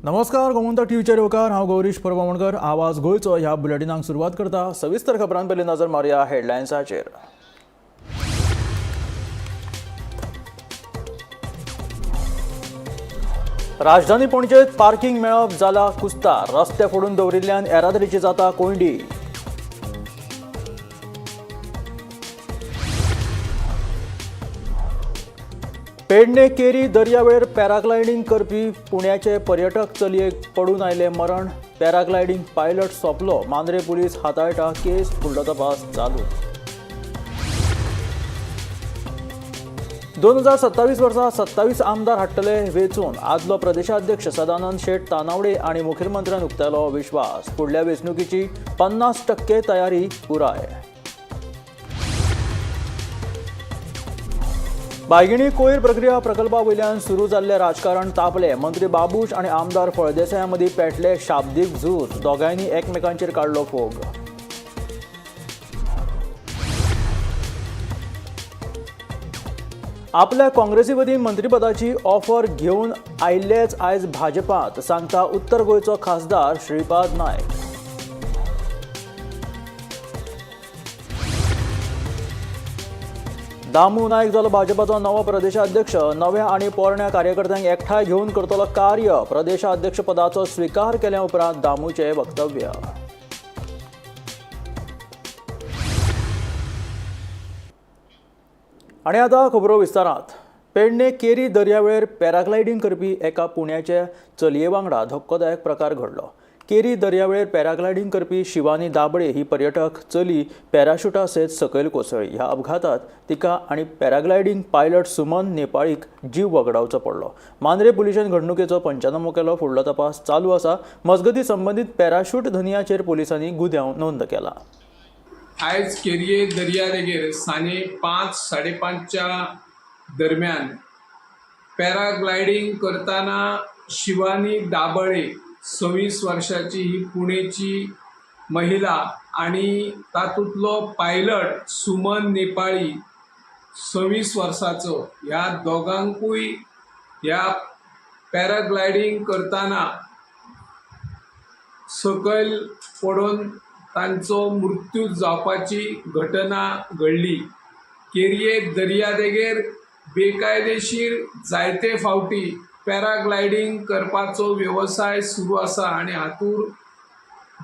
नमस्कार, गोमंतक टीव्हीचेर येवकार. हांव गौरीश परब. आवाज गोंयचो ह्या बुलेटिनाक सुरवात करता. सविस्तर खबरां पयलीं नजर मारुया हेडलायन्साचेर. राजधानी पणजेत पार्किंग मेळप जाला कुस्तार. रस्ते फोडून दवरिल्ल्यान येरादारीची जाता कोंयडी. पेडणे केरी दर्यावेळेर पॅराग्लायडींग करपी पुण्याचे पर्यटक चलयेक पडून आयलें मरण. पॅराग्लायडींग पायलट सोंपलो. मांद्रे पुलीस हाताळटा केस, फुडलो तपास चालू. 2027 वर्सा 27 आमदार हाडटले वेंचून. आदलो प्रदेशाध्यक्ष सदानंद शेट तानावडे आनी मुखेलमंत्र्यान उक्तायलो विश्वास. फुडल्या वेंचणुकेची 50% तयारी पुराय. बायगिणी कोयर प्रक्रिया प्रकल्पा वयल्यान सुरू जाल्लें राजकारण तापलें. मंत्री बाबूश आनी आमदार फळदेसाया मदीं पेटले शाब्दीक झूज. दोगांयनी एकमेकांचेर काडलो फोग. आपल्या काँग्रेसी वतीन मंत्रीपदाची ऑफर घेवन आयिल्लेच आयज भाजपांत, सांगता उत्तर गोंयचो खासदार श्रीपाद नायक. दामू नायक जालो भाजपाचो नवो प्रदेशाध्यक्ष. नव्या आनी पोरण्या कार्यकर्त्यांक एकठांय घेवन करतलो कार्य. प्रदेशाध्यक्षपदाचो स्विकार केल्या उपरांत दामूचें वक्तव्य. आनी आतां खबरो विस्तारांत. पेडणे केरी दर्यावेळेर पॅराग्लायडींग करपी एका पुण्याचे चलये वांगडा धक्कोदायक प्रकार घडलो. केरी दर्यावेळेर पॅराग्लायडींग करपी शिवानी दाबडे ही पर्यटक चली पॅराशुटा सयत सकयल कोसळ्ळी. ह्या अपघातात तिका आनी पॅराग्लायडींग पायलट सुमन नेपाळीक जीव वगडावचो पडलो. मांद्रे पुलिशेन घडणुकेचो पंचनामो केलो. फुडलो तपास चालू आसा. मजगतीं, संबंदीत पॅराशूट धनयाचेर पुलिसांनी गुन्यांव नोंद केला. आयज केरये दर्यादेगेर सांजे 5 5:30च्या दरम्यान पॅराग्लायडींग करतना शिवानी दाबळे 26 वर्षाची ही पुणेची महिला आणि तातूंतलो पायलट सुमन नेपाळी 26 वर्साचो, ह्या दोगांकूय ह्या पॅराग्लायडींग करतना सकयल पडून तांचो मृत्यू जावपाची घटना घडली. केरये दर्यादेगेर बेकायदेशीर जायते फावटी पॅराग्लायडींग करपाचो वेवसाय सुरू आसा आनी हातूंत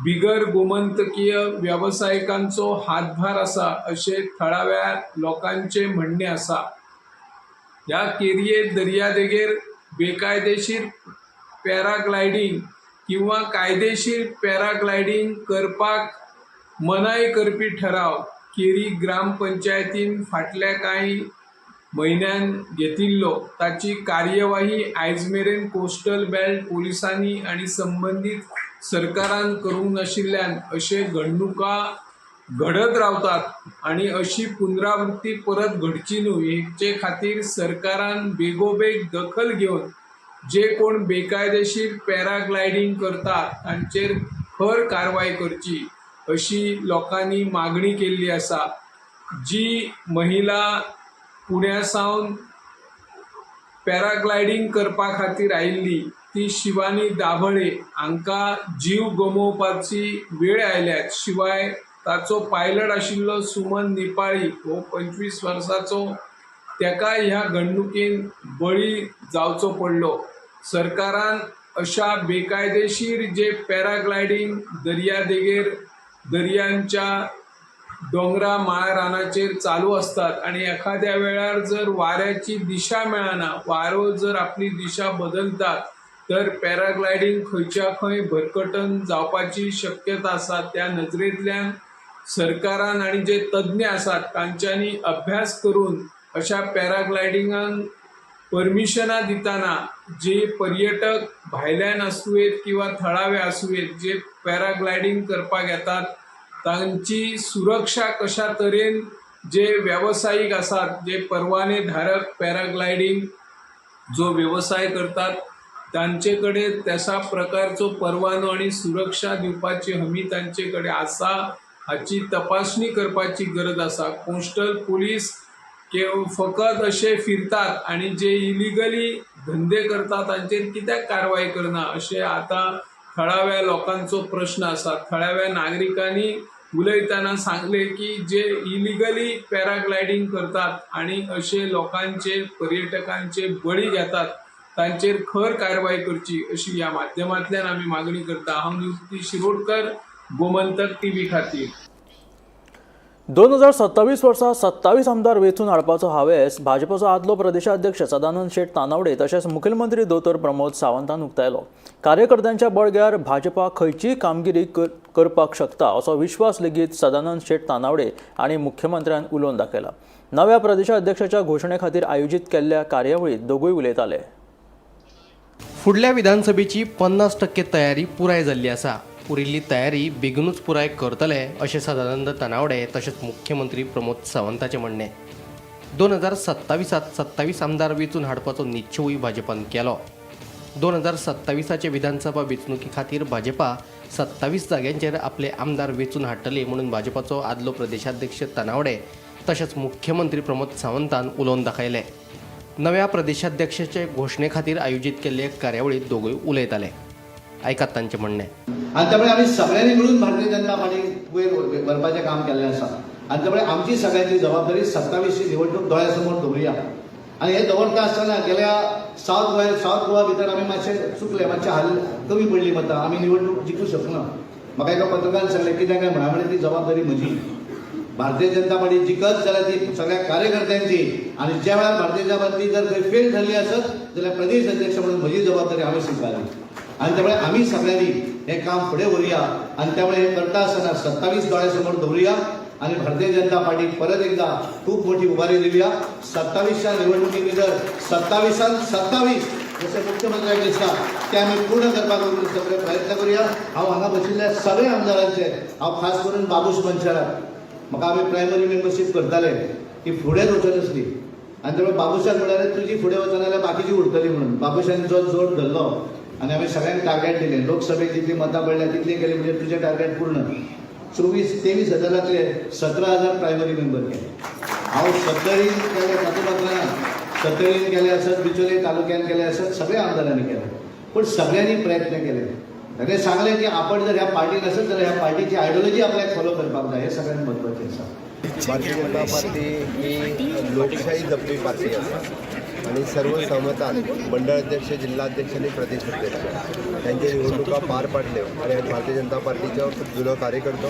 बिगर गोमंतकीय वेवसायिकांचो हातभार आसा अशें थळाव्या लोकांचें म्हणणें आसा. ह्या केरये दर्यादेगेर बेकायदेशीर पॅराग्लायडींग किंवा कायदेशीर पॅराग्लायडींग करपाक मनाय करपी ठराव केरी ग्रामपंचायतीन फाटल्या कांय म्हयन्यान घेतिल्लो. ताची कार्यवाही आयज मेरेन कोस्टल बेल्ट पोलिसांनी आनी संबंदीत सरकारान करूंक नाशिल्ल्यान अशे घडणुका घडत रावतात आनी अशी पुनरावृत्ती परत घडची न्हू हेचे खातीर सरकारान बेगोबेग दखल घेवन जे कोण बेकायदेशीर पॅराग्लायडींग करतात तांचेर खर कारवाय करची अशी लोकांनी मागणी केल्ली आसा. जी महिला पुण्या सावन पॅराग्लायडींग करपा खातीर आयिल्ली ती शिवानी दाभळे हांकां जीव गमोवपाची वेळ आयल्या. शिवाय ताचो पायलट आशिल्लो सुमन नेपाळी हो 25 वर्साचो, तेकाय ह्या घडणुकेन बळी जावचो पडलो. सरकारान अशा बेकायदेशीर जे पॅराग्लायडींग दर्यादेगेर दर्यांच्या दोंगरा माळ रानाचेर चालू आसतात आनी एखाद्या वेळार जर वाऱ्याची दिशा मेळना, वारो जर आपली दिशा बदलतात तर पॅराग्लायडींग खंयच्या खंय भरकटन जावपाची शक्यता आसा. त्या नजरेंतल्यान सरकारान आनी जे तज्ञ आसात तांच्यांनी अभ्यास करून अशा पॅराग्लायडिंगाक परमिशनां दितना जे पर्यटक भायल्यान आसूं येत किंवा थळावे आसूं येत, जे पॅराग्लायडींग करपाक येतात तांची सुरक्षा कशा तरेन जे वेवसायीक आसात, जे परवाने धारक पॅराग्लायडींग जो वेवसाय करतात तांचे कडेन तशा प्रकारचो परवानो आनी सुरक्षा दिवपाची हमी तांचे कडेन आसा हाची तपासणी करपाची गरज आसा. कोस्टल पुलीस फकत अशे फिरतात आनी जे इलिगली धंदे करता तांचेर कित्याक कारवाय करना अशें आतां थळाव्या लोकांचो प्रश्न आसा. थळाव्या नागरिकांनी उलयतना सांगलें की जे इलिगली पॅराग्लायडींग करतात आनी अशे लोकांचे, पर्यटकांचे बळी घेतात तांचेर खर कारवाय करची अशी ह्या माध्यमांतल्यान आमी मागणी करता. हांव निवृत्ती शिरोडकर, गोमंतक टीव्ही खातीर. 2027 वर्सा 27 आमदार वेंचून हाडपाचो हावेस भाजपाचो आदलो प्रदेशाध्यक्ष सदानंद शेट तानावडे तशेंच मुखेलमंत्री दोतोर प्रमोद सावंतान उक्तायलो. कार्यकर्त्यांच्या बळग्यार भाजपा खंयचीय कामगिरी करपाक शकता असो विश्वास लेगीत सदानंद शेट तानावडे आनी मुख्यमंत्र्यान उलोवन दाखयला. नव्या प्रदेशाध्यक्षाच्या घोशणे खातीर आयोजीत केल्ल्या कार्यावळीत दोगूय उलयताले. फुडल्या विधानसभेची 50% तयारी पुराय जाल्ली आसा. उरिल्ली तयारी बेगीनूच पुराय करतले अशें सदानंद तानावडे तशेंच मुख्यमंत्री प्रमोद सावंताचें म्हणणें. 2027त 27 आमदार वेंचून हाडपाचो निश्चयूय भाजपान केलो. 2027आचे विधानसभा वेंचणुके खातीर भाजपा 27 जाग्यांचेर आपले आमदार वेंचून हाडटले म्हणून भाजपाचो आदलो प्रदेशाध्यक्ष तानावडे तशेंच मुख्यमंत्री प्रमोद सावंतान उलोवन दाखयलें. नव्या प्रदेशाध्यक्षाचे घोशणे खातीर आयोजीत केल्ले कार्यावळीत दोगूय उलयताले. आयकात तांचें म्हणणें. आनी त्यामुळे आमी सगळ्यांनी मिळून भारतीय जनता पार्टी वयर व्हरपाचें काम केल्लें आसा. आनी त्यामुळे आमची सगळ्यांची जबाबदारी 27ची निवडणूक दोळ्यासमोर दवरुया. आनी हे दवरता आसतना गेल्या सावथ गोवा भितर आमी मातशे चुकले, मातशे हाल कमी पडली मतां, आमी निवडणूक जिखूं शकना. म्हाका एका पत्रकारान सांगलें, कित्याक काय म्हणा, म्हणलें ती जबाबदारी म्हजी. भारतीय जनता पार्टी जिखत जाल्यार ती सगळ्या कार्यकर्त्यांची आनी ज्या वेळार भारतीय जनता पार्टी जर खंय फेल ठरली आसत जाल्यार प्रदेश अध्यक्ष म्हणून म्हजी जबाबदारी हांवें स्विकारली. आनी त्यामुळे आमी सगळ्यांनी हें काम फुडें व्हरुया. आनी त्यामुळे हे करता आसतना 27 दोळ्यासमोर दवरुया आणि भारतीय जनता पार्टी परत एकदा खूप मोठी उभारी दिवया. 27च्या निवडणुकी भितर 27त 27 जशें मुख्यमंत्र्यांक दिसता ते आमी पूर्ण करपाक सगळे प्रयत्न करुया. हांव हांगा बशिल्ल्या सगळ्या आमदारांचे, हांव खास करून बाबूश मनशाराक, म्हाका आमी प्रायमरी मेंबरशीप करताले, ती फुडें वचनासली. आनी त्यामुळे बाबूशाक म्हळ्यार तुजी फुडें वचना जाल्यार बाकीची उरतली म्हणून बाबूशान जो जोड धरलो आनी आमी सगळ्यांक टार्गेट दिलें, लोकसभेक जितली मतां पडल्या तितली केली म्हणजे तुजें टार्गेट पूर्ण. 24-23 हजारांतले 17,000 प्रायमरी मेंबर केले. हांव सत्तरीन केले, तातूंत वचना, सत्तरीन केले आसत, बिचोले तालुक्यान केले आसत, सगळ्या आमदारांनी केले, पण सगळ्यांनी प्रयत्न केले. ताणें सांगलें की आपण जर ह्या पार्टीन आसत जाल्यार ह्या पार्टीची आयडियोलॉजी आपल्याक फॉलो करपाक जाय. हें सगळ्यांत म्हत्वाचें आसा. भारतीय जनता पार्टी ही लोकशाही जपपी पार्टी आसा आनी सर्वसहमतान मंडळ अध्यक्ष, जिल्हाध्यक्ष आनी प्रदेश अध्यक्ष त्यांच्यो निवडणुका पार पाडल्यो. आनी आज भारतीय जनता पार्टीचो जुनो कार्यकर्तो,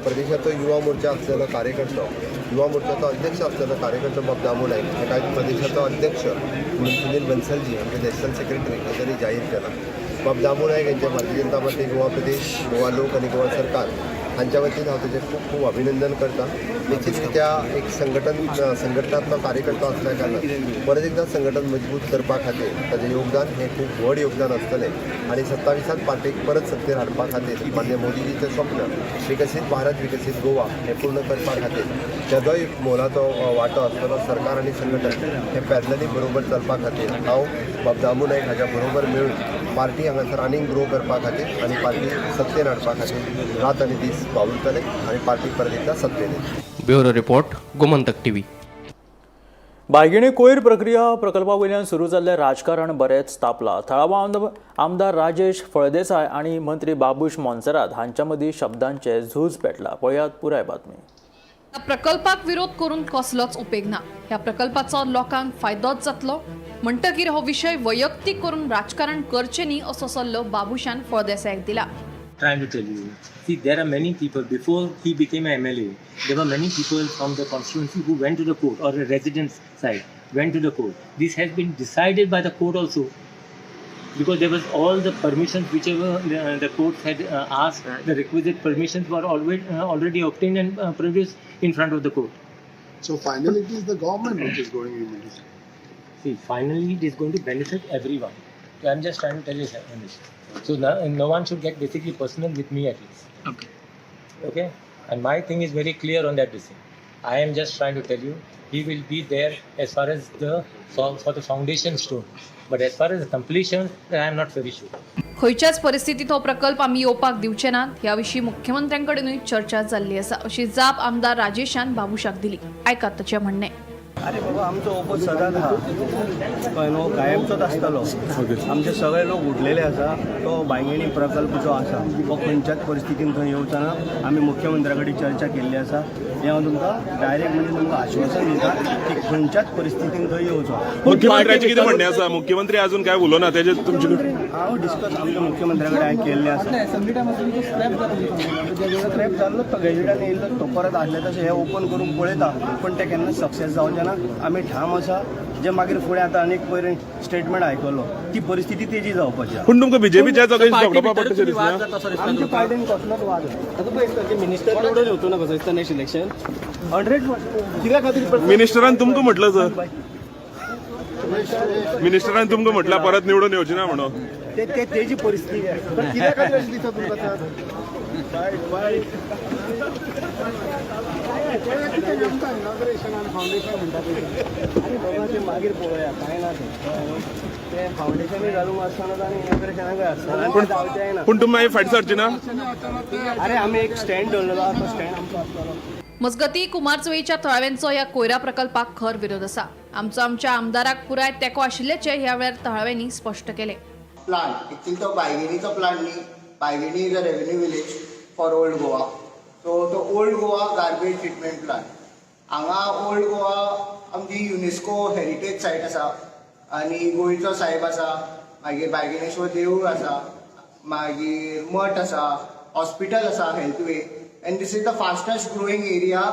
प्रदेशाचो युवा मोर्चा असलेलो कार्यकर्तो, युवा मोर्चाचो अध्यक्ष असलेलो कार्यकर्तो बाब दामू नायक हाका आयज प्रदेशाचो अध्यक्ष म्हणून सुनील बन्सलजी, आमचे नॅशनल सेक्रेटरी, हांच्यानी जाहीर केला. बाब दामू नायक यांच्या भारतीय जनता पार्टी गोवा प्रदेश, गोवा लोक आनी गोवा सरकार हांच्या वतीन हांव तेजें खूब खूब अभिनंदन करता. निश्चित रित्या एक संघटनात्मक कार्यकर्तो असल्या कारणान परत एकदा संघटन मजबूत करपा खातीर ताजें योगदान हें खूब व्हड योगदान आसतलें. आनी 27त पार्टीक परत सत्तेर हाडपा खातीर माननीय मोदीजीचें स्वप्न विकसीत भारत विकसीत गोवा हें पूर्ण करपा खातीर ताजोय मोलाचो वांटो आसतलो. सरकार आनी संघटन हें पॅरलली बरोबर चलपा खातीर हांव बाब दामू नायक हाज्या बरोबर मेळून पार्टी हांगासर आनीक ग्रो करपा खातीर आनी पार्टी सत्तेर हाडपा खातीर रात आनी दीस वावुरतले आनी पार्टी परत एकदा सत्तेर येतली. Bureau report, Gomantak TV. बायगिणी कोयर प्रक्रिया प्रकल्पा वयल्यान सुरू जाल्लें राजकारण बरेंच तापलां. थळावो आमदार राजेश फळदेसाय आनी मंत्री बाबूश मोन्सेरात हांच्या मदीं शब्दांचें झूज पेटलां. पळयात पुराय बातमी. ह्या प्रकल्पाक विरोध करून कसलोच उपेग ना. ह्या प्रकल्पाचो लोकांक फायदोच जातलो. म्हणटकीर हो विशय वैयक्तीक करून राजकारण करचें न्ही असो सल्लो बाबूशान फळदेसायाक दिला. Trying to tell you. See, there are many people, before he became a MLA, there were many people from the constituency who went to the court, or a resident's side went to the court. This has been decided by the court also, because there was all the permissions whichever the courts had asked, the requisite permissions were already obtained and produced in front of the court. So finally, it is the government which is going immediately. See, finally it is going to benefit everyone. So I'm just trying to tell you this. So no, no one should get basically personal with me at least. Okay. Okay? And my thing is very clear on that decision. I am just trying to tell you, he will be there as far as for the foundation stone. But as far as the completion, I am not very sure. खंयच्याच परिस्थितीत हो प्रकल्प आमी येवपाक दिवचे नात. ह्या विशीं मुख्यमंत्र्यांकडेनूय चर्चा जाल्ली आसा अशी जाप आमदार राजेशान बाबूशाक दिली. आयकात ताचें म्हणणें. अरे बाबा, आमचो ओपोज सदांच आहा, कळ्ळें न्हू, कायमचोच आसतलो. आमचे सगळे लोक उठलेले आसा. तो बांयगिणी प्रकल्प जो आसा तो खंयच्याच परिस्थितीन थंय येवचो ना. आमी मुख्यमंत्र्या कडेन चर्चा केल्ली आसा. हें हांव तुमकां डायरेक्ट म्हणजे तुमकां आश्वासन दिता की खंयच्याच परिस्थितीन थंय येवचो. मुख्यमंत्र्याचे कितें म्हणणें आसा? मुख्यमंत्री अजून काय उलोना तेजे तुमचे? हांव डिस्कस आमच्या मुख्यमंत्र्या कडेन हांवें केल्लें आसा. स्क्रॅप जाल्लो तो गॅजेटान येयल्लो, तो परत आसले तशें हें ओपन करूंक पळयता, पूण तें केन्ना सक्सेस जावचें ना. आमी ठाम आसा. जे मागीर फुडें आतां आनीक पयर स्टेटमेंट आयकलो, ती परिस्थिती तेजी जावपाची आहा. पूण तुमकां बीजेपीच्या जाग्यार झगडपा पडटा अशें दिसना? आमच्या पार्टीन कसलोच वाद ना. मिनिस्टर निवडून येवचो ना कसो दिसता नेक्स्ट इलेक्शन? 100%. कित्या खातीर? मिनिस्टरान तुमकां म्हटलं सर, मिनिस्टरान तुमकां म्हटलं परत निवडून येवची ना म्हणून. ते ते तेजी परिस्थिती आसा. कित्या खातीर अशें दिसता तुमकां तर? कितें जमता इनॉग्रेशन आनी फावंडेशन म्हणटा पळय. आनी बाबा, ते मागीर पळोवया. कांय ना, तें तें फावंडेशनूय घालूंक आसतना आनी इनॉग्रेशनाकूय आसतना आनी तें जावचेंय ना. पूण तुमी मागीर फाटीं सरची ना? अरे, आमी एक स्टँड दवरलेलो आहा, तो स्टँड आमचो आसतलो. मजगती, कुमारजुवेच्या थळाव्यांचो ह्या कोयरा प्रकल्पाक खर विरोध आसा. आमचो आमच्या आमदाराक पुराय तेंको आशिल्ल्याचें ह्या वेळार थळाव्यांनी स्पश्ट केलें. प्लांट एक्चुअली तो बायगिणीचो प्लांट न्ही. Baiguini is a revenue village for Old Goa, so तो Old Goa garbage treatment plant हांगा. ओल्ड गोवा आमची युनेस्को हेरिटेज सायट आसा आनी गोंयचो साहेब आसा, मागीर बायगिणेश्वर देवूळ आसा, मागीर मठ आसा, हॉस्पिटल आसा, Healthway, and this is the fastest growing area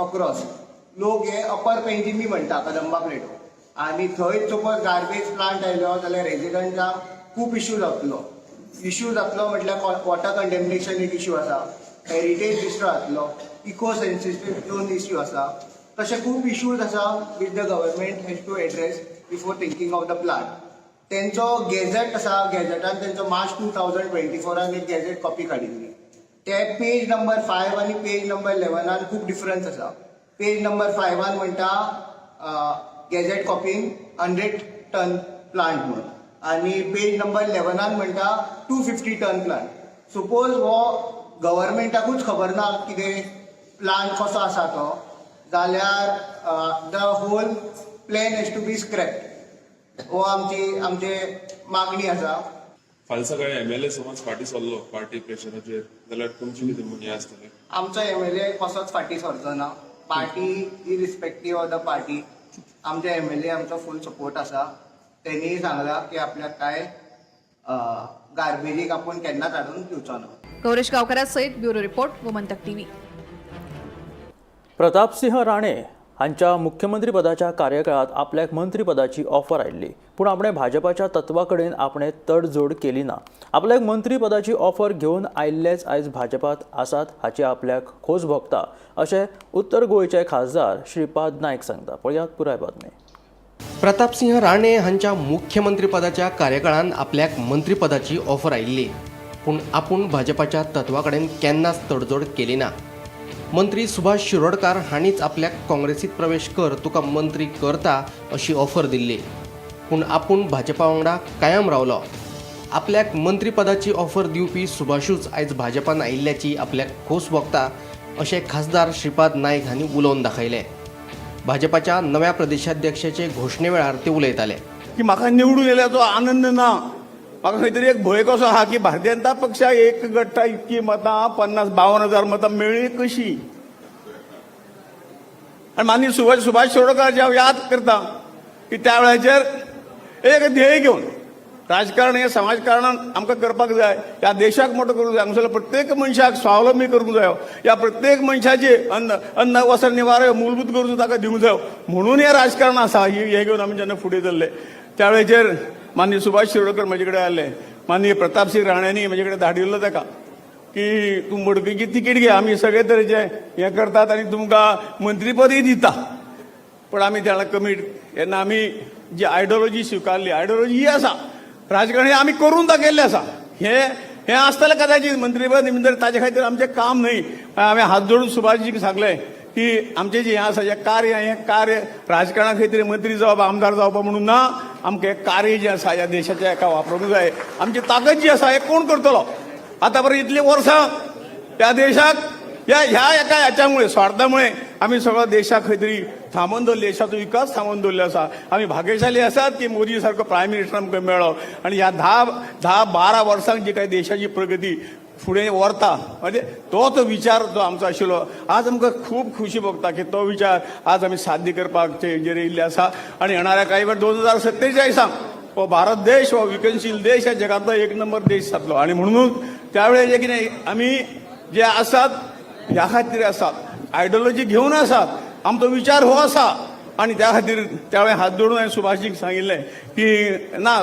across. लोक हे अपर पेंजिमी म्हणटा कदंबा प्लेटो आनी थंय सपोज गार्बेज प्लांट आयलो जाल्यार रेजिडंटांक खूब इश्यू जातलो. इश्यू जातलो म्हटल्यार वॉटर कंटेमिनेशन एक इश्यू आसा, हेरिटेज डिस्ट्रॉय जातलो, इको सेन्सिटीव झोन इश्यू आसा. तशे खूब इश्यूज आसा which the government has to address before thinking of the plant. तेंचो गॅझेट आसा, गॅझेटान तेंचो मार्च 2024 एक गॅझेट कॉपी काडिल्ली. ते पेज नंबर 5 आनी पेज नंबर 11 खूब डिफरन्स आसा. पेज नंबर 5 म्हणटा गॅझेट कॉपीन 100 टन प्लांट म्हणून आनी पेज नंबर 11 म्हणटा 250 ton plant. Suppose हो गव्हर्मेंटाकूच खबर ना कितें प्लांट कसो आसा तो, जाल्यार the whole plan has to be scrap. हो आमची आमचे मागणी आसा. फाल्यां सकाळी एमएलए समज फाटीं सरलो पार्टी प्रेशराचेर जाल्यार तुमची कितें हें आसतलें? आमचो एमएलए कसोच फाटीं सरचो ना. Party irrespective of the party, आमचे एमएलए आमचो फूल सपोर्ट आसा. तेणीय सांगलां की आपल्याक काय गार्बेजीक आपूण केन्नाच हाडून दिवचो ना. गौरेश गांवकरा सयत bureau report, Gomantak TV. Pratapsingh Rane हांच्या मुख्यमंत्रीपदाच्या कार्यकाळात आपल्याक मंत्रीपदाची ऑफर आयिल्ली, पूण आपणें भाजपाच्या तत्वा कडेन आपणें तडजोड केली ना. आपल्याक मंत्रीपदाची ऑफर घेवन आयिल्लेच आयज भाजपात आसात हाची आपल्याक खोस भोगता अशें उत्तर गोंयचे खासदार श्रीपाद नायक सांगता. पळयात पुराय बातमी. प्रतापसिंह राणे हांच्या मुख्यमंत्रीपदाच्या कार्यकाळान आपल्याक मंत्रीपदाची ऑफर आयिल्ली, पूण आपूण भाजपाच्या तत्वा कडेन केन्नाच तडजोड केली ना. मंत्री सुभाष शिरोडकार हांणीच आपल्याक काँग्रेसीत प्रवेश कर, तुका मंत्री करता अशी ऑफर दिल्ली, पूण आपूण भाजपा वांगडा कायम रावलो. आपल्याक मंत्रीपदाची ऑफर दिवपी सुभाषूच आयज भाजपान आयिल्ल्याची आपल्याक खोस भोगता अशें खासदार श्रीपाद नायक हांणी उलोवन दाखयलें. भाजपाच्या नव्या प्रदेशाध्यक्षाचे घोशणे वेळार ते उलयताले. की म्हाका निवडून येयल्याचो आनंद ना, म्हाका खंय तरी एक भंय कसो आहा की भारतीय जनता पक्षाक एक गट्टा इतकी मतां, 50-52 हजार मतां मेळ्ळी कशी? आनी माननीय सुभाष सुभाष शिरोडकर हांव याद करता की त्या वेळाचेर एक ध्येय घेवन राजकारण हें समाजकारणान आमकां करपाक जाय, ह्या देशाक मोठो करूंक जाय, हांगासरल्या प्रत्येक मनशाक स्वावलंबी करूंक जायो, ह्या प्रत्येक मनशाची अन्न अन्न वस्त्र निवार मूलभूत गरजो ताका दिवंक जायो म्हणून हें राजकारण आसा. ही हें घेवन आमी जेन्ना फुडें चल्ले त्या वेळेचेर माननीय सुभाष शिरोडकर म्हजे कडेन आयले. माननीय प्रतापसिंह राण्यांनी म्हजे कडेन धाडिल्लो ताका की तूं मडकयची तिकीट घे, आमी सगळे तरेचे हें करतात आनी तुमकां मंत्रीपदय दिता. पण आमी त्याला कमीट तेन्ना आमी जी आयडियोलॉजी स्विकारली, आयडियोलॉजी ही आसा, राजकारण हे आमी करून दाखयल्लें आसा. हे हें आसतलें कदाचित मंत्रीपद निमित्त, ताजे खातीर आमचें काम न्हय. हांवें हात जोडून सुभाषजीक सांगलें की आमचें जें हें आसा, हें कार्य, हें कार्य राजकारणा खातीर मंत्री जावप, आमदार जावप म्हणून ना. आमकां हें कार्य जें आसा ह्या देशाच्या एका वापरूंक जाय. आमची ताकद जी आसा, हें कोण करतलो? आतां पर्यंत इतलीं वर्सां ह्या देशाक ह्या ह्या एका ह्याच्यामुळे, स्वार्थामुळे आमी सगळो देशाक खंय तरी थांबोवन दवरली, देशाचो विकास थांबोवन दवरलो आसा. आमी भाग्यशाली आसात की मोदी सारको प्रायम मिनिस्टर आमकां मेळ्ळो आनी ह्या 10-12 वर्सांक जी काही देशाची प्रगती फुडें व्हरता, म्हणजे तोच विचार जो आमचो आशिल्लो, आज आमकां खूब खुशी भोगता की तो विचार आज आमी साध्य करपाक हेजेर येयल्ले आसा. आनी येणाऱ्या काही वेळ 2047 हो भारत देश हो विकसनशील देश, ह्या जगांतलो एक नंबर देश जातलो. आनी म्हणूनच त्यावेळे जे कितें आमी जे आसात ह्या खातीर आसात, आयडियोलॉजी घेवन आसात, आमचो विचार हो आसा. आनी त्या खातीर त्यावेळी हात जोडून हांवें सुभाषजीक सांगिल्लें की ना,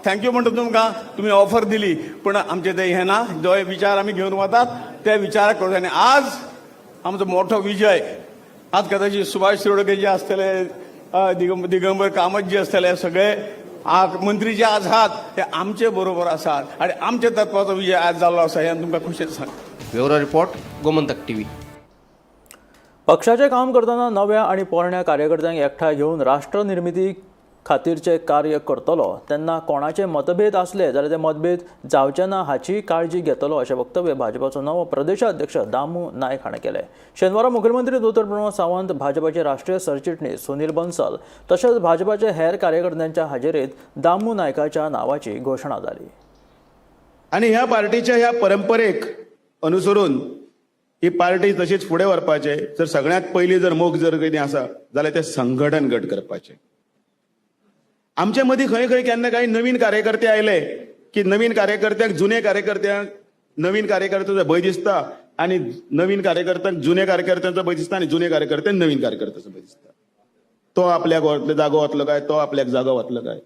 thank you म्हणटा तुमकां, तुमी ऑफर दिली, पूण आमचें तें हें ना, जो विचार आमी घेवन वतात त्या विचाराक करून. आनी आज आमचो मोठो विजय, आज कदाचित सुभाष शिरोडकर जे आसतले, दिगंबर कामत जे आसतले, सगळे मंत्री जे आज आहात ते आमचे बरोबर आसात आनी आमच्या तत्वाचो विजय आज जाल्लो आसा हें तुमकां खुशेन सांगता. Bureau report, Gomantak TV. पक्षाचें काम करतना नव्या आनी पोरण्या कार्यकर्त्यांक एकठांय घेवन राष्ट्रनिर्मिती खातीरचें कार्य करतलो तेन्ना कोणाचे मतभेद आसले जाल्यार ते मतभेद जावचे ना हाची काळजी घेतलो अशें वक्तव्य भाजपाचो नवो प्रदेशाध्यक्ष दामू नायक हाणें केलें. शेनवारा मुखेलमंत्री दोतोर प्रमोद सावंत, भाजपाचे राष्ट्रीय सरचिटणीस सुनील बन्सल तशेंच भाजपाचे हेर कार्यकर्त्यांच्या हाजेरीत दामू नायकाच्या नावाची घोशणा जाली. आनी ह्या पार्टीच्या ह्या परंपरेक अनुसरून ही पार्टी तशीच फुडें व्हरपाचें जर सगळ्यांत पयलीं जर मोग जर कितें आसा जाल्यार तें संघटन घट करपाचें. आमचे मदीं खंय खंय केन्ना कांय नवीन कार्यकर्ते आयले की नवीन कार्यकर्त्यांक जुने कार्यकर्त्यांक नवीन कार्यकर्त्यांचो भंय दिसता आनी नवीन कार्यकर्त्यांक जुने कार्यकर्त्यांचो भंय दिसता आनी जुने कार्यकर्त्यांक नवीन कार्यकर्त्यांचो भंय दिसता. तो आपल्याक जागो वतलो काय, तो आपल्याक जागो वतलो काय.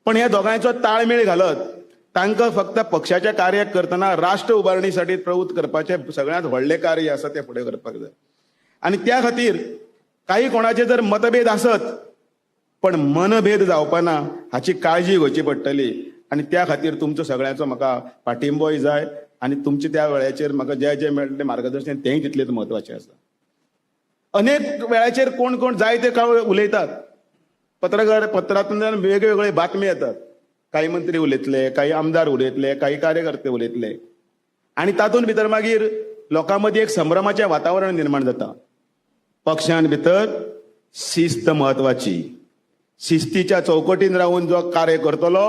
पण ह्या दोगांयचो ताळमेळ घालत तांकां फक्त पक्षाचें कार्य करतना राष्ट्र उबारणीसाठी प्रवृत्त करपाचें सगळ्यांत व्हडलें कार्य आसा तें फुडें करपाक जाय. आनी त्या खातीर काही कोणाचे जर मतभेद आसत पण मनभेद जावपाना हाची काळजी घेवची पडटली. आनी त्या खातीर तुमचो सगळ्यांचो म्हाका पाठिंबोय जाय आनी तुमचे त्या वेळाचेर म्हाका जे जे मेळटलें मार्गदर्शन तेंय तितलेंच म्हत्वाचें आसा. अनेक वेळाचेर कोण कोण जाय ते काय उलयतात, पत्रकार पत्रांतल्यान वेगवेगळे बातमी येतात, काही मंत्री उलयतले, काही आमदार उलयतले, काही कार्यकर्ते उलयतले आनी तातूंत भितर मागीर लोकां मदीं एक संभ्रमाचें वातावरण निर्माण जाता. पक्षान भितर शिस्त म्हत्वाची, शिस्तीच्या चौकटीन रावन जो कार्य करतलो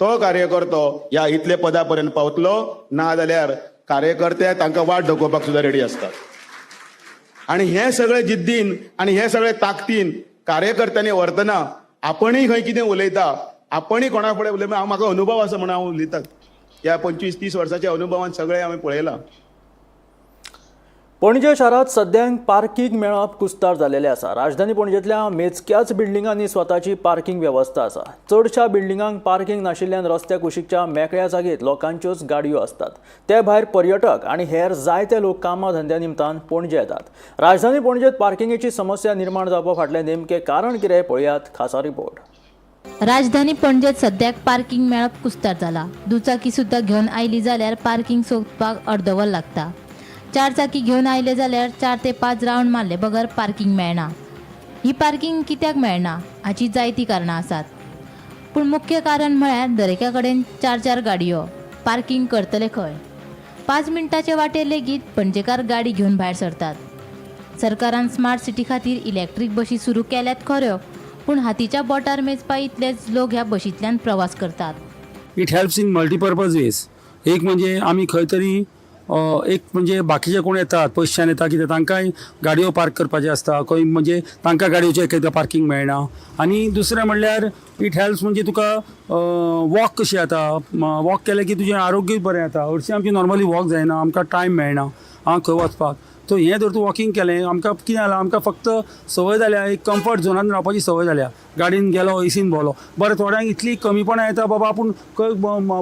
तो कार्यकर्तो ह्या इतले पदा पर्यंत पावतलो, ना जाल्यार कार्यकर्ते तांकां वाट दाखोवपाक सुद्दां रेडी आसतात. आनी हें सगळें जिद्दीन आनी हें सगळें ताकदीन कार्यकर्त्यांनी व्हरतना आपणूय खंय कितें उलयता, आपणूय कोणा फुडें उलयता, हांव म्हाका अनुभव आसा म्हणून हांव उलयतात. ह्या 25-30 वर्साच्या अनुभवान सगळें हांवें पळयलां. पणजे शारांत सद्याक पार्किंग मेळप कुस्तार जाल्लें आसा. राजधानी पणजेंतल्या मेजक्याच बिल्डिंगांनी स्वताची पार्किंग वेवस्था आसा. चडशा बिल्डिंगांक पार्किंग नाशिल्ल्यान रस्त्या कुशीकच्या मेकळ्या जागेत लोकांच्योच गाडयो आसतात. ते भायर पर्यटक आनी हेर जायते लोक कामां धंद्या निमतान पणजे येतात. राजधानी पणजेंत पार्किंगेची समस्या निर्माण जावपा फाटलें नेमकें कारण कितें पळयात खासा रिपोर्ट. राजधानी पणजेत सद्याक पार्किंग मेळप कुस्तार जाला. दुचाकी सुद्दां घेवन आयली जाल्यार पार्किंग सोदपाक अर्दवर लागता. चार चाकी घेवन आयले जाल्यार 4 ते 5 रावंड मारले बगर पार्किंग मेळना. ही पार्किंग कित्याक मेळना हाची जायतीं कारणां आसात, पूण मुख्य कारण म्हळ्यार दरेका कडेन 4-4 गाडयो. पार्किंग करतले खंय? 5 मिनटाचे वाटेर लेगीत पणजेकार गाडी घेवन भायर सरतात. सरकारान स्मार्ट सिटी खातीर इलेक्ट्रीक बशी सुरू केल्यात खऱ्यो, पूण हातीच्या बोटार मेजपा इतलेच लोक ह्या बशींतल्यान प्रवास करतात. It helps in multipurpose ways. एक म्हणजे आमी खंय तरी एक म्हणजे बाकीचे कोण येतात पयशान येता कितें तांकांय गाडयो पार्क करपाचे आसता, खंय म्हणजे तांकां गाडयेचें एक एकदां पार्किंग मेळना. आनी दुसरें म्हणल्यार it helps म्हणजे तुका वॉक कशी जाता, वॉक केलें की तुजें आरोग्यूय बरें जाता. हरशीं आमची नॉर्मली वॉक जायना, आमकां टायम मेळना आं खंय वचपाक. सो हें जर तूं वॉकिंग केलें आमकां कितें जालां, आमकां फक्त संवय जाल्या एक कम्फर्ट झोनान रावपाची संवय जाल्या. गाडयेन गेलो एसीन भोंवलो, बरें थोड्यांक इतली कमीपणां येता बाबा आपूण खंय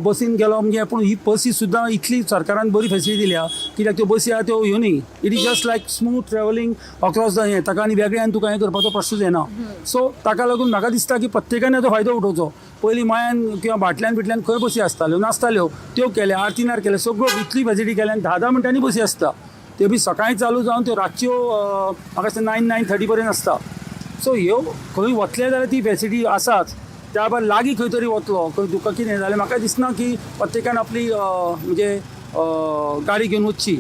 बसीन गेलो म्हणजे पूण ही बसी सुद्दां इतली सरकारान बरी फेसिलिटी दिल्या कित्याक त्यो बसी आहा त्यो ह्यो न्ही, it is just like smooth travelling across the हें, ताका आनी वेगळें आनी तुका हें करपाचो प्रश्नच येना. सो ताका लागून म्हाका दिसता की प्रत्येकान हाचो फायदो उठोवचो. पयलीं मायान किंवा भाटल्यान बिटल्यान खंय बसी आसताल्यो नासताल्यो, त्यो केल्या आरतीनार केल्या, सगळ्यो इतली फेसिलिटी केल्या आनी 10-10 मिनटांनी बसी आसता, त्यो बी सकाळीं चालू जावन त्यो रातच्यो म्हाका दिसता 9-9:30 पर्यंत आसता. सो ह्यो खंय वतले जाल्यार ती फेसिलिटी आसाच, त्या भायर लागीं खंय तरी वतलो खंय तुका कितें जाल्यार म्हाका दिसना की प्रत्येकान आपली म्हणजे गाडी घेवन वचची.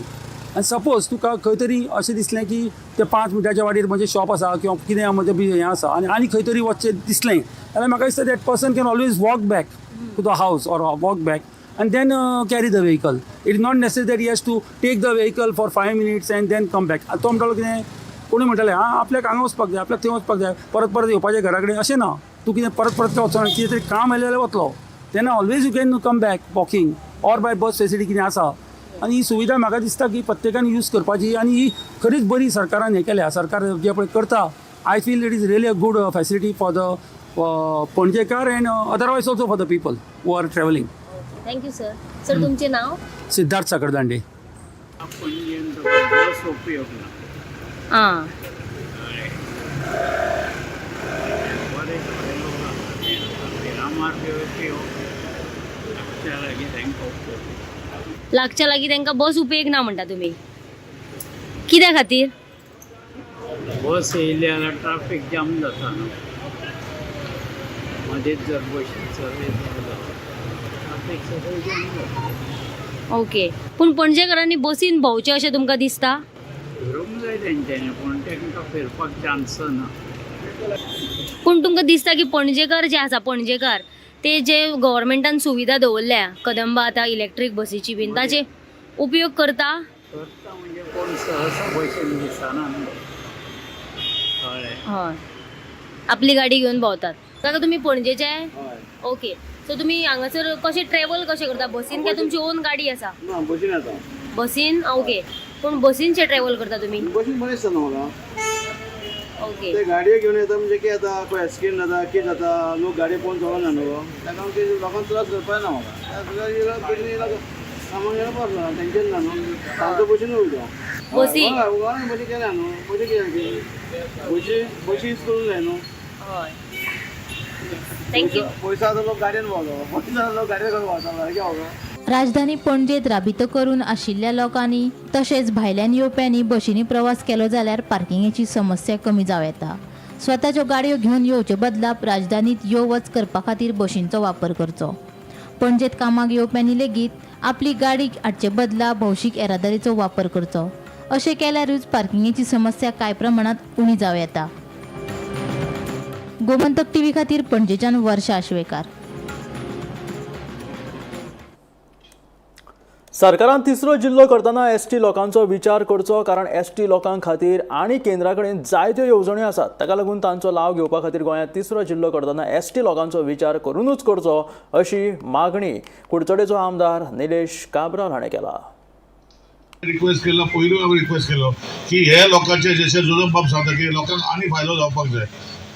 आनी सपोज तुका खंय तरी अशें दिसलें की ते 5 मिनटाच्या वाटेर म्हजें शॉप आसा किंवा कितें म्हजें हें आसा आनी आनी खंय तरी वचचें दिसलें जाल्यार म्हाका दिसता that person can always walk back to the house or walk back and then carry the vehicle. It is not necessary that he has to take the vehicle for 5 minutes and then come back. तो म्हणटालो कितें, कोणी म्हणटाले आं आपल्याक हांगा वचपाक जाय, आपल्याक थंय वचपाक जाय, परत परत येवपाचें घरा कडेन, अशें ना. तूं कितें परत परत वचना, कितें तरी काम आयलें जाल्यार वतलो, तेन्ना always you can come back walking or by bus facility कितें आसा. आनी ही सुविधा म्हाका दिसता की प्रत्येकान यूज करपाची आनी ही खरीच बरी सरकारान हें केल्या. सरकार जें पळय करता, I feel it is really a good facility for the Panjekar and otherwise also for the people who are travelling. Thank you sir. Sir तुमचें नाव? सिद्धार्थ साखरदांडे. बस उपयोग ना. आं, बरे थोडे लोक आसा ते मिरामार उपयोग लागच्या लागीं तांकां उपयोग. लागच्या लागीं तांकां बस उपेग ना म्हणटा तुमी, कित्या खातीर? बस येयली जाल्यार ट्राफीक जाम जाता न्हू, मदींच जर बशी चलयत जाल्यार ट्राफीक सगळें जाम जाता. ओके, पूण पणजेकारांनी बसीन भोंवचें अशें तुमकां दिसता? फिरूंक जाय तेंच्यांनी, पूण तांकां फिरपाक चान्स ना. पूण तुमकां दिसता की पणजेकार जे आसा, पणजेकार ते जे गव्हर्मेंटान सुविधा दवरल्या कदंबा आतां इलेक्ट्रीक बसीची बीन, ताचे उपयोग करता? करता म्हणजे कोण सहसा बशीन दिसना न्हू, कळ्ळें? हय, आपली गाडी घेवन भोंवतात. काका तुमी पणजेचे? ओके, सो तुमी हांगासर कशें ट्रॅवल कशें करता, बसीन काय तुमची ओन गाडी आसा? ना, बसीन येता. बसीन? ओके, पूण बसीन शे ट्रॅवल करता तुमी? बसीन बरें दिसता न्हू म्हाका. ओके, ते गाडयो घेवन येता म्हणजे कितें जाता, खंय एक्सिडेंट जाता, कितें जाता, लोक गाडयो पळोवन चलना न्हू, ताका लागून लोकांक त्रास करपाक ना म्हाका. कामाक येयलो पावलो टेंशन ना न्हू, तांचो बसीन वयता. बसी? हय, बसी केल्या न्हू, बसी कित्याक, बशी बशी यूज करूंक जाय न्हू. हय, thank you. पयसो आसा लोक गाडयेन भोंवता, पयसो आसा लोक गाडयेन भोंवता, सारकें भोंवता. राजधानी पणजेत राबितो करून आशिल्ल्या लोकांनी तशेंच भायल्यान येवप्यांनी बशींनी प्रवास केलो जाल्यार पार्किंगेची समस्या कमी जावं येता. स्वताच्यो गाडयो घेवन येवचे बदला राजधानीत यो वच करपा खातीर बशींचो वापर करचो. पणजेत कामाक येवप्यांनी लेगीत आपली गाडी हाडचे बदला भौशीक येरादारीचो वापर करचो. अशें केल्यारूच पार्किंगेची समस्या कांय प्रमाणांत उणी जावं येता. गोमंतक टीव्ही खातीर पणजेच्यान वर्षा आश्वेकार. सरकारान तिसरो जिल्लो करतना एसटी लोकांचो विचार करचो, कारण एसटी लोकां खातीर आनी केंद्रा कडेन जायत्यो येवजण्यो आसात, ताका लागून तांचो लाव घेवपा खातीर गोंयांत तिसरो जिल्लो करतना एसटी लोकांचो विचार करूनच करचो अशी मागणी कुडचडेचो आमदार निलेश काब्राल हाणें केला. रिक्वेस्ट केलो, पयलूय हांवें रिक्वेस्ट केलो की हे लोकांचे जशे जुजम बाब सांगता की लोकांक आनी फायदो जावपाक जाय.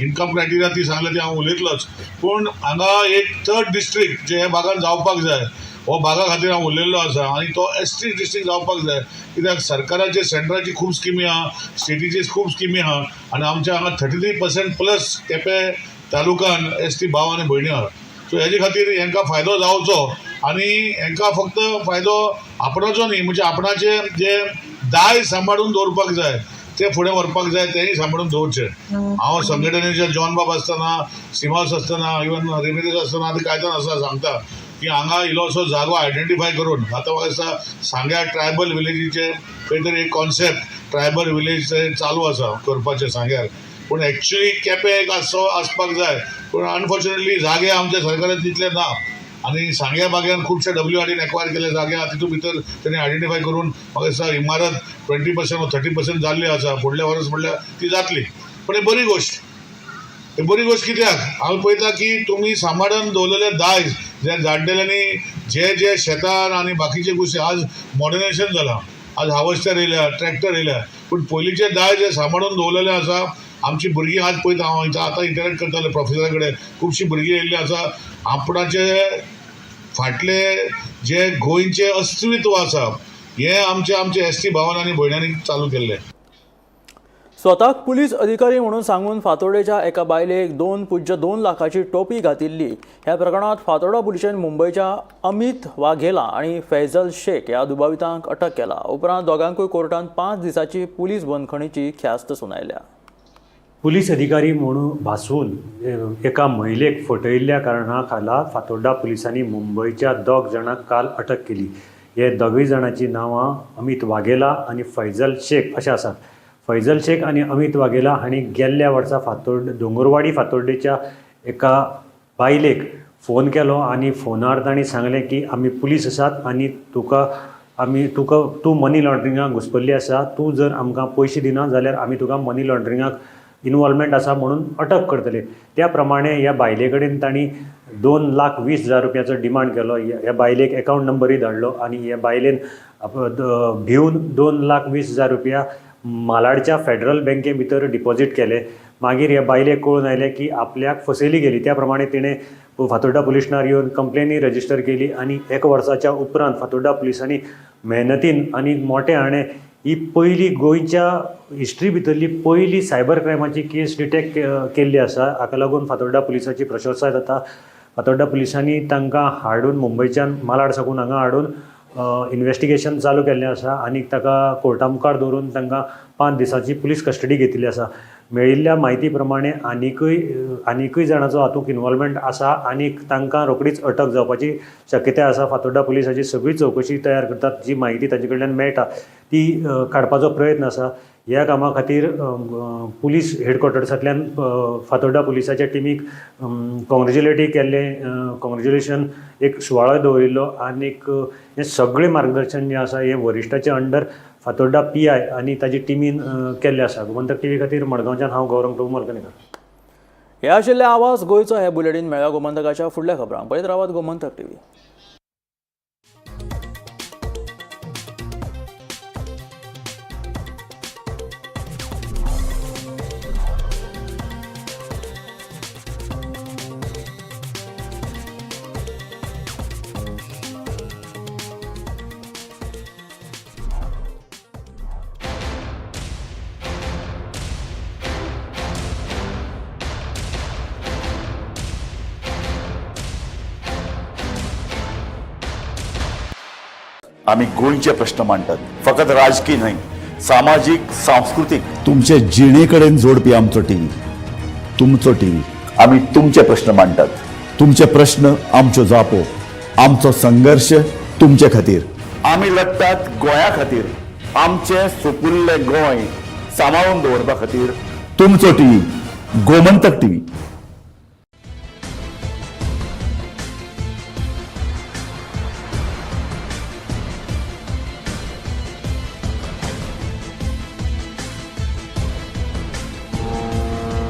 इन्कम क्रायटेरिया ती सांगला ती हांव उलयतलोच, पूण हांगा एक थर्ड डिस्ट्रिक्ट जे हे भागान जावपाक जाय, हो भागा खातीर हांव उलयल्लो आसा आनी तो एस टी डिस्ट्रिक्ट जावपाक जाय, कित्याक सरकाराचे सेंट्राची खूब स्किमी आहा, स्टेटीची खूब स्किमी आहा आनी आमच्या हांगा 33% प्लस केपें तालुकान एस टी भाव आनी भयणी आहा. सो हेजे खातीर हेंकां फायदो जावचो आनी हेंकां फक्त फायदो आपणाचो न्ही, म्हणजे आपणाचे जे दायज सांबाळून दवरपाक जाय ते फुडें व्हरपाक जाय, तेंय सांबाळून दवरचें. हांव संघटनेचे जॉन बाब आसतना, सिमास आसतना, इवन रेमिरेस आसतना आतां कायतान आसा सांगता की हांगा इल्लोसो जागो आयडेंटिफाय करून आतां म्हाका दिसता सांग्या ट्रायबल विलेजीचे खंय तरी एक कॉन्सेप्ट ट्रायबल विलेज चालू आसा करपाचें सांग्यार, पूण एक्चुली केपें एक आसो आसपाक जाय, पूण अनफॉर्च्युनेटली जागे आमच्या सरकारान तितले ना आनी सांग्या बागेन खुबशे WRDन एक्वायर केल्ले जागे आहा, तितून भितर तेणी आयडेंटिफाय करून म्हाका दिसता इमारत 20% वा 30% जाल्ली आसा, फुडल्या वर्स म्हणल्यार ती जातली. पूण ही बरी गोश्ट, ही बरी गोश्ट कित्याक हांव पळयता की तुमी सांबाळून दवरलेलें दायज जे जाणटेल्यांनी जे जे शेतान आनी बाकीचे गोश्टी आज मॉडर्नायजेशन जालां, आज हार्वस्टर येयल्या, ट्रॅक्टर येयल्या, पूण पयलींचें दायज जें सांबाळून दवरलेलें आसा आमची भुरगीं आज पळयता. हांव आतां इंटरेक्ट करताले प्रोफेसरा कडेन, खुबशीं भुरगीं येयल्लीं आसा, आपणाचे फाटले जे गोंयचें अस्तित्व आसा हें आमचे आमचे एस टी भावान आनी भयण्यांनी चालू केल्लें. स्वताक पुलीस अधिकारी म्हणून सांगून फातोर्डेच्या एका बायलेक 2.2 लाखाची टोपी घातिल्ली. ह्या प्रकरणांत फातोर्डा पुलिशेन मुंबयच्या अमित वाघेला आनी फैजल शेख ह्या दुबावितांक अटक केला. उपरांत दोगांकूय कोर्टान 5 दिसांची पुलीस बंदखणीची ख्यास्त सुनायल्या. पुलीस अधिकारी म्हणून भासून एका महिलेक फटयिल्ल्या कारणा खाला फातोर्डा पुलिसांनी मुंबयच्या 2 जाणांक काल अटक केली. हे दोगूय जाणांची नांवां अमीत वाघेला आनी फैजल शेख अशें आसात. फैजल शेख आनी अमीत वाघेला हांणी गेल्ल्या वर्सा दोंगरवाडी फातोड्डेच्या एका बायलेक फोन केलो आनी फोनार तांणी सांगलें की आमी पुलीस आसात आनी तुका तूं मनी लॉन्ड्रिंगाक घुसपल्ली आसा, तूं जर आमकां पयशे दिना जाल्यार आमी तुका मनी लॉन्ड्रिंगाक इनवॉल्वमेंट आसा म्हणून अटक करतले. त्या प्रमाणे ह्या बायले कडेन तांणी 2,20,000 रुपयाचो डिमांड केलो. ह्या बायलेक एकावंट नंबरूय धाडलो आनी ह्या बायलेन भिवन 2,20,000 रुपया मालाडच्या फेडरल बँके भितर डिपॉजीट केले. मागीर ह्या बायलेक कळून आयलें की आपल्याक फसयली गेली. त्या प्रमाणे तिणें फातोड्डा पुलीस स्टेशनार येवन कंप्लेनूय रजिस्टर केली आनी एक वर्साच्या उपरांत फातोड्डा पुलिसांनी मेहनतीन आनी मोठे हाणें ही पयली गोंयच्या हिस्ट्री भितरली पयली सायबर क्रायमाची केस डिटेक्ट केल्ली आसा. हाका लागून फातोड्डा पुलिसाची प्रशंसा जाता. फातोड्डा पुलिसांनी तांकां हाडून मुंबयच्यान मालाड साकून हांगा हाडून इन्वेस्टिगेशन चालू केल्लें आसा आनी ताका कोर्टा मुखार दवरून तांकां 5 दिसांची पुलीस कस्टडी घेतिल्ली आसा. मेळिल्ल्या म्हायती प्रमाणे आनिकूय आनिकूय जाणांचो हातूंत इनवॉल्वमेंट आसा आनी तांकां रोखडीच अटक जावपाची शक्यताय आसा. फातोड्डा पुलिसाची सगळी चवकशी तयार करतात. जी म्हायती तांचे कडल्यान मेळटा ती काडपाचो प्रयत्न आसा. ह्या कामा खातीर पुलीस हेडक्वॉर्टर्सांतल्यान फातोड्डा पुलिसाच्या टिमीक कॉंग्रेजुलेटूय केल्लें, कॉंग्रेजुलेशन एक सुवाळो दवरिल्लो आनीक हें सगळें मार्गदर्शन जें आसा हें वरिश्ठाचे अंडर फातोड्डा पीआय आनी ताजी टिमीन केल्लें आसा. गोमंतक टीव्ही खातीर मडगांवच्यान हांव गौरंग प्रभू मलकनीकर. हे आशिल्ले आवाज गोंयचो हे बुलेटीन. मेळ्ळा गोमंतकाच्या फुडल्या खबरांक. पळयत रावात गोमंतक टीव्ही. आमी गोंयचे प्रश्न मांडटात, फकत राजकीय न्हय, सामाजीक, सांस्कृतीक, तुमचे जिणे कडेन जोडपी आमचो टीव्ही, तुमचो टीव्ही. आमी तुमचे प्रश्न मांडटात, तुमचे प्रश्न आमच्यो जापो, आमचो संघर्श तुमचे खातीर. आमी लढटात गोंया खातीर, आमचें सुपुल्लें गोंय सांबाळून दवरपा खातीर. तुमचो टीव्ही, गोमंतक टीव्ही.